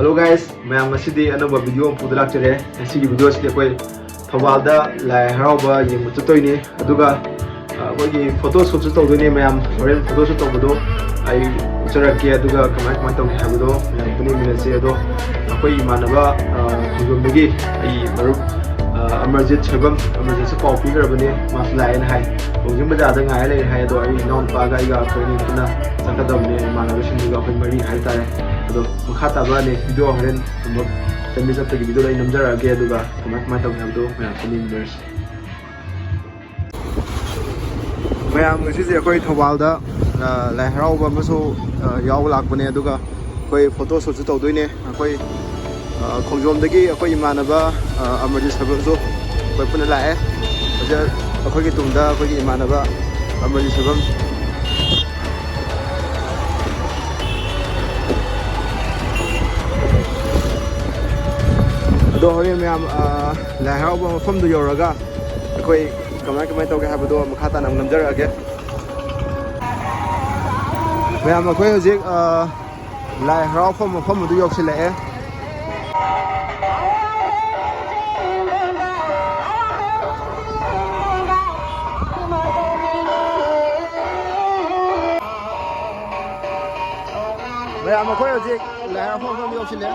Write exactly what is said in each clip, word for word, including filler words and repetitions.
Hello guys, ꯃꯌꯥꯝ, ꯉꯁꯤꯗꯤ ꯑꯅꯧꯕ ꯚꯤꯗꯤꯑꯣ ꯑꯃ ꯄꯨꯗ ꯂꯥꯛꯆꯔꯦ꯫ ꯉꯁꯤꯒꯤ ꯚꯤꯗꯤꯑꯣ ꯑꯁꯤꯗꯤ ꯑꯩꯈꯣꯏ ꯊꯧꯕꯥꯜꯗ ꯂꯥꯏ ꯍꯔꯥꯎꯕ ꯌꯦꯡꯕ ꯆꯠꯇꯣꯏꯅꯤ, ꯑꯗꯨꯒ, ꯑ, ꯑꯩꯈꯣꯏꯒꯤ ꯐꯣꯇꯣ ꯁꯨꯠꯁꯨ ꯇꯧꯗꯣꯏꯅꯦ ꯃꯌꯥꯝ꯫ ꯍꯣꯔꯦꯟ ꯐꯣꯇꯣ ꯁꯨꯠ ꯇꯧꯕꯗꯣ ꯑꯩ ꯎꯠꯆꯔꯛꯀꯦ, ꯑꯗꯨꯒ ꯀꯃꯥꯏ ꯀꯃꯥꯏ ꯇꯧꯒꯦ ꯍꯥꯏꯕꯗꯣ ꯃꯌꯥꯝ ꯄꯨꯟꯅ ꯌꯦꯡꯃꯤꯟꯅꯁꯦ꯫ ꯑꯗꯣ ꯑꯩꯈꯣꯏ ꯏꯃꯥꯟꯅꯕ, ꯑ, ꯈꯣꯡꯖꯣꯝꯗꯒꯤ ꯑꯩ ꯃꯔꯨꯞ, ꯑ, ꯑꯃꯔꯖꯤꯠ ꯁꯣꯏꯕꯝ, ꯑꯃꯔꯖꯤꯠꯁꯨ ꯄꯥꯎ ꯄꯤꯈ꯭ꯔꯕꯅꯦ, ꯃꯥꯁꯨ ꯂꯥꯛꯑꯦꯅ ꯍꯥꯏ꯫ ꯋꯥꯡꯖꯤꯡ ꯕꯖꯥꯔꯗ ꯉꯥꯏꯔ ꯂꯩꯔꯦ ꯍꯥꯏ꯫ ꯑꯗꯣ ꯑꯩ ꯏꯅꯥꯎꯅꯨꯄꯥꯒ ꯑꯩꯒ ꯑꯩꯈꯣꯏ ꯑꯅꯤ ꯄꯨꯟꯅ ꯆꯠꯀꯗꯕꯅꯦ, ꯏꯃꯥꯟꯅꯕꯁꯤꯡꯗꯨꯒ ꯑꯩꯈꯣꯏ ꯃꯔꯤ ꯍꯥꯏꯇꯥꯔꯦ꯫ ꯑꯗꯣ ꯃꯈꯥ ꯇꯥꯕ ꯅꯦꯛꯁ ꯚꯤꯗꯤꯑꯣ ꯍꯣꯔꯦꯟ ꯑꯃꯨꯛ ꯂꯝꯕꯤ ꯆꯠꯄꯒꯤ ꯚꯤꯗꯤꯑꯣꯗ ꯑꯩ ꯅꯝꯖꯔꯛꯑꯒꯦ, ꯑꯗꯨꯒ ꯀꯃꯥꯏ ꯀꯃꯥꯏ ꯇꯧꯒꯦ ꯍꯥꯏꯕꯗꯣ ꯃꯌꯥꯝ ꯄꯨꯟꯅ ꯌꯦꯡꯃꯤꯟꯅꯔꯁꯤ꯫ ꯃꯌꯥꯝ, ꯉꯁꯤꯁꯦ ꯑꯩꯈꯣꯏ ꯊꯧꯕꯥꯜꯗ, ꯑ, ꯂꯥꯏ ꯍꯔꯥꯎꯕ ꯑꯃꯁꯨ, ꯑ, ꯌꯥꯎꯕ ꯂꯥꯛꯄꯅꯦ, ꯑꯗꯨꯒ ꯑꯩꯈꯣꯏ ꯐꯣꯇꯣ ꯁꯨꯠꯁꯨ ꯇꯧꯗꯣꯏꯅꯦ꯫ ꯑꯩꯈꯣꯏ, ꯑ, ꯈꯣꯡꯖꯣꯝꯗꯒꯤ ꯑꯩꯈꯣꯏ ꯏꯃꯥꯟꯅꯕ, ꯑ, ꯑꯃꯔꯖꯤꯠ ꯁꯣꯏꯕꯝꯁꯨ ꯑꯩꯈꯣꯏ ꯄꯨꯟꯅ ꯂꯥꯛꯑꯦ꯫ ꯍꯧꯖꯤꯛ ꯑꯩꯈꯣꯏꯒꯤ ꯇꯨꯡꯗ ꯑꯩꯈꯣꯏꯒꯤ ꯏꯃꯥꯟꯅꯕ ꯑꯃꯔꯖꯤꯠ ꯁꯣꯏꯕꯝ꯫ ꯑꯗꯣ ꯍꯣꯔꯦꯟ ꯃꯌꯥꯝ, ꯑ, ꯂꯥꯏ ꯍꯔꯥꯎꯕ ꯃꯐꯝꯗꯨ ꯌꯧꯔꯒ ꯑꯩꯈꯣꯏ ꯀꯃꯥꯏ ꯀꯃꯥꯏ ꯇꯧꯒꯦ ꯍꯥꯏꯕꯗꯣ ꯃꯈꯥ ꯇꯥꯅ ꯑꯃꯨꯛ ꯅꯝꯖꯔꯛꯑꯒꯦ꯫ ꯃꯌꯥꯝ, ꯑꯩꯈꯣꯏ ꯍꯧꯖꯤꯛ, ꯑ, ꯂꯥꯏ ꯍꯔꯥꯎꯐꯝ ꯃꯐꯝ ꯑꯗꯨ ꯌꯧꯁꯤꯜꯂꯛꯑꯦ꯫ ꯃꯌꯥꯝ, ꯑꯩꯈꯣꯏ ꯍꯧꯖꯤꯛ ꯂꯥꯏ ꯍꯔꯥꯎꯐꯝ ꯃꯐꯝ ꯌꯧꯁꯤꯜꯂꯦ꯫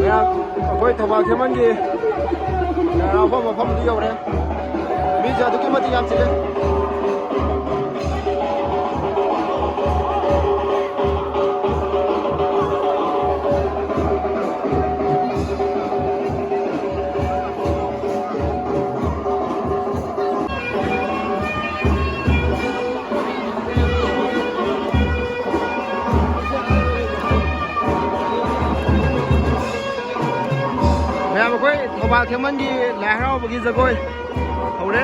ꯃꯌꯥꯝ, ꯑꯩꯈꯣꯏ ꯊꯧꯕꯥꯜ ꯈꯦꯃꯟꯒꯤ ꯂꯥꯏ ꯍꯔꯥꯎꯐꯝ ꯃꯐꯝꯗꯨ ꯌꯧꯔꯦ꯫ ꯃꯤꯁꯦ ꯑꯗꯨꯛꯀꯤ ꯃꯇꯤꯛ ꯌꯥꯝ ꯆꯤꯜꯂꯦ꯫ ꯃꯌꯥꯝ, ꯑꯩꯈꯣꯏ ꯊꯧꯕꯥꯜ ꯈꯦꯃꯟꯒꯤ ꯂꯥꯏ ꯍꯔꯥꯎꯕꯒꯤ ꯖꯒꯣꯏ ꯍꯧꯔꯦ꯫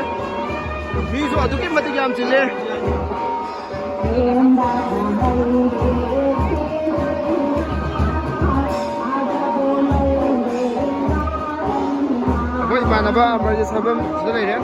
ꯃꯤꯁꯨ ꯑꯗꯨꯛꯀꯤ ꯃꯇꯤꯛ ꯌꯥꯝ ꯆꯤꯜꯂꯦ꯫ ꯑꯩꯈꯣꯏ ꯏꯃꯥꯟꯅꯕ ꯑꯃꯔꯖꯤꯠ ꯁꯣꯏꯕꯝ ꯁꯤꯗ ꯂꯩꯔꯦ꯫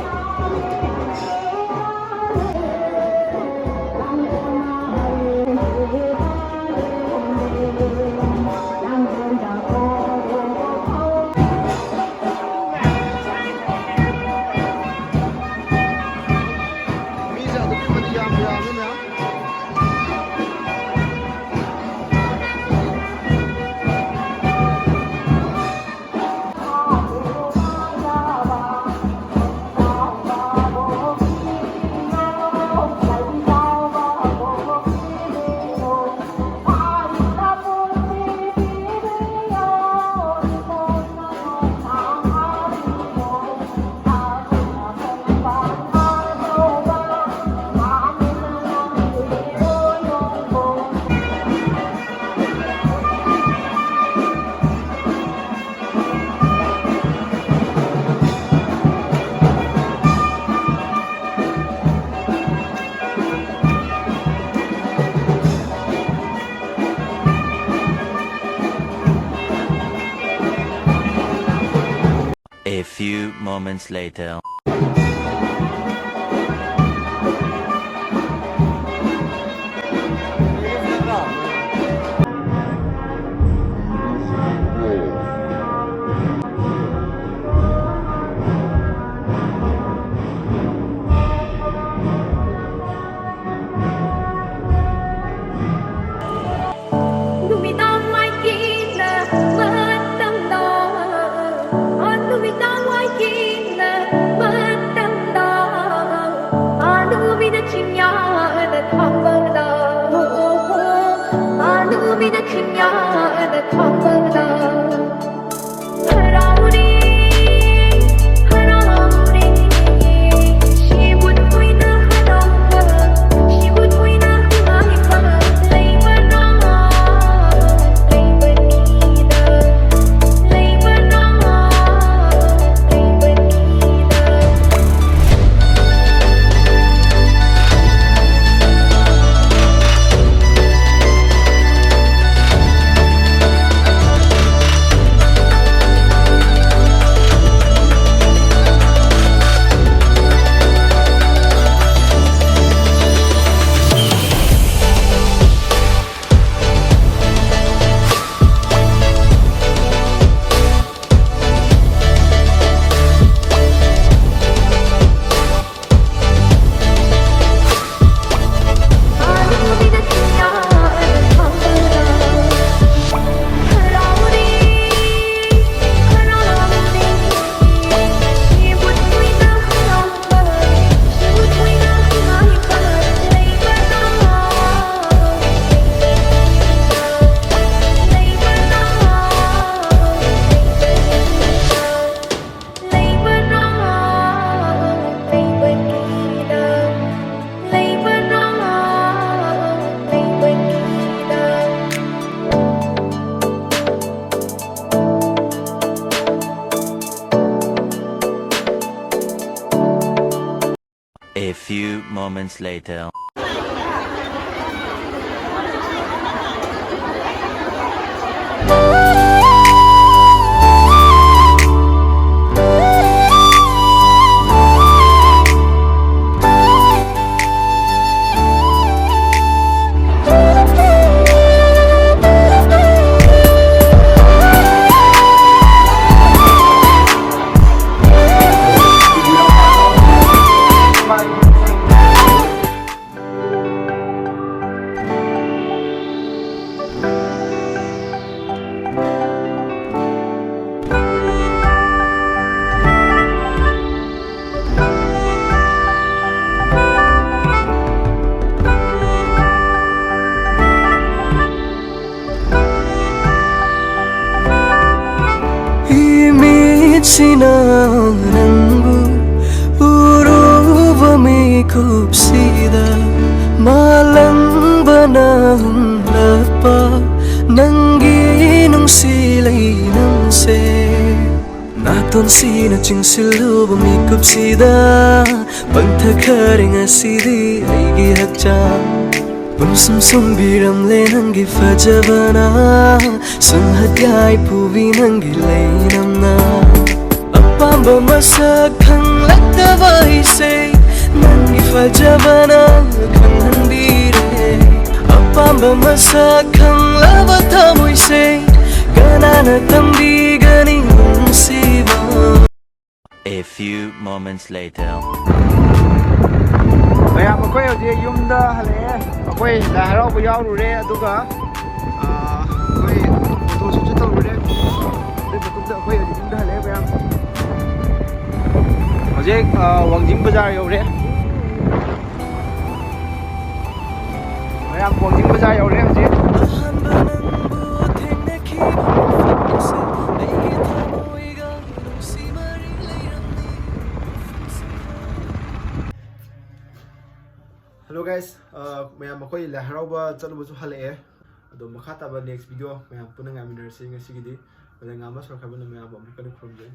Few moments later. ꯅꯨꯃꯤꯗꯥꯡ ꯃꯥꯏꯀꯩꯅ ꯃꯇꯝꯗ, ꯑ, ꯅꯨꯃꯤꯗꯥꯡ ꯃꯥꯏꯀꯩꯅ ꯃꯇꯝꯗ, ꯑ, ꯅꯨꯃꯤꯠꯅ ꯆꯤꯡꯌꯥꯗ ꯊꯥꯡꯕꯗ, ꯑ, ꯅꯨꯃꯤꯠꯅ ꯆꯤꯡꯌꯥꯗ ꯊꯥꯡꯕꯗ꯫ ꯍꯔꯥꯎꯔꯦ, ꯍꯔꯥꯎꯔꯦ, ꯁꯤꯕꯨ ꯊꯣꯏꯅ ꯍꯔꯥꯎꯕ, ꯁꯤꯕꯨ ꯊꯣꯏꯅ ꯅꯨꯡꯉꯥꯏꯕ ꯂꯩꯕꯅ, ꯂꯩꯕꯅꯤꯗ, ꯂꯩꯕꯅ, ꯂꯩꯕꯅꯤꯗ꯫ A few moments later. ꯁꯤꯅ ꯅꯪꯕꯨ ꯎꯔꯨꯕ ꯃꯤꯀꯨꯞꯁꯤꯗ ꯃꯥꯂꯪꯕꯅ ꯍꯨꯝꯂꯛꯄ ꯅꯪꯒꯤ ꯅꯨꯡꯁꯤ ꯂꯩꯅꯝꯁꯦ꯫ ꯅꯥꯇꯣꯟꯁꯤꯅ ꯆꯤꯡꯁꯤꯜꯂꯨꯕ ꯃꯤꯀꯨꯞꯁꯤꯗ ꯄꯪꯊꯛꯈꯔꯦ ꯉꯁꯤꯗꯤ ꯑꯩꯒꯤ ꯍꯛꯆꯥꯡ꯫ ꯄꯨꯝꯁꯨꯝ ꯁꯨꯝꯕꯤꯔꯝꯂꯦ ꯅꯪꯒꯤ ꯐꯖꯕꯅ, ꯁꯨꯝꯍꯠ ꯌꯥꯏꯐꯨꯕꯤ ꯅꯪꯒꯤ ꯂꯩꯅꯝꯅ꯫ ꯑꯄꯥꯝꯕ ꯃꯁꯛ ꯈꯪꯂꯛꯇꯕ ꯑꯩꯁꯦ ꯅꯪꯒꯤ ꯐꯖꯕꯅ ꯈꯪꯍꯟꯕꯤꯔꯦ꯫ ꯑꯄꯥꯝꯕ ꯃꯁꯛ ꯈꯪꯂꯕ ꯊꯃꯣꯏꯁꯦ ꯀꯅꯥꯅ ꯇꯝꯕꯤꯒꯅꯤ ꯅꯨꯡꯁꯤꯕ? A few moments later. ꯃꯌꯥꯝ, ꯑꯩꯈꯣꯏ ꯍꯧꯖꯤꯛ ꯌꯨꯝꯗ ꯍꯜꯂꯛꯑꯦ꯫ ꯑꯩꯈꯣꯏ ꯂꯥꯏ ꯍꯔꯥꯎꯕ ꯌꯥꯎꯔꯨꯔꯦ, ꯑꯗꯨꯒ, ꯑꯥ, ꯑꯩꯈꯣꯏ photo shootꯁꯨ ꯇꯧꯔꯨꯔꯦ꯫ ꯑꯗꯨꯒꯤ ꯃꯇꯨꯡꯗ ꯑꯩꯈꯣꯏ ꯍꯧꯖꯤꯛ ꯌꯨꯝꯗ ꯍꯜꯂꯛꯑꯦ, ꯃꯌꯥꯝ꯫ ꯍꯧꯖꯤꯛ, ꯑꯥ, ꯋꯥꯡꯖꯤꯡ ꯕꯖꯥꯔ ꯌꯧꯔꯦ꯫ ꯃꯌꯥꯝ, ꯋꯥꯡꯖꯤꯡ ꯕꯖꯥꯔ ꯌꯧꯔꯦ ꯍꯧꯖꯤꯛ꯫ Hello guys, ꯑ, ꯃꯌꯥꯝ, ꯑꯩꯈꯣꯏ ꯂꯥꯏ ꯍꯔꯥꯎꯕ ꯆꯠꯂꯨꯕꯁꯨ ꯍꯜꯂꯛꯑꯦ꯫ ꯑꯗꯣ ꯃꯈꯥ ꯇꯥꯕ next video ꯃꯌꯥꯝ ꯄꯨꯟꯅ ꯉꯥꯏꯃꯤꯟꯅꯔꯁꯤ꯫ ꯉꯁꯤꯒꯤꯗꯤ ꯃꯥꯂꯦꯝꯉꯥꯟꯕ ꯁꯣꯔꯣꯛꯈꯥꯏꯕ ꯅꯨꯃꯤꯠ ꯃꯌꯥꯝꯕꯨ ꯑꯃꯨꯛꯀ ꯍꯟꯅ ꯈꯨꯔꯨꯝꯖꯔꯤ꯫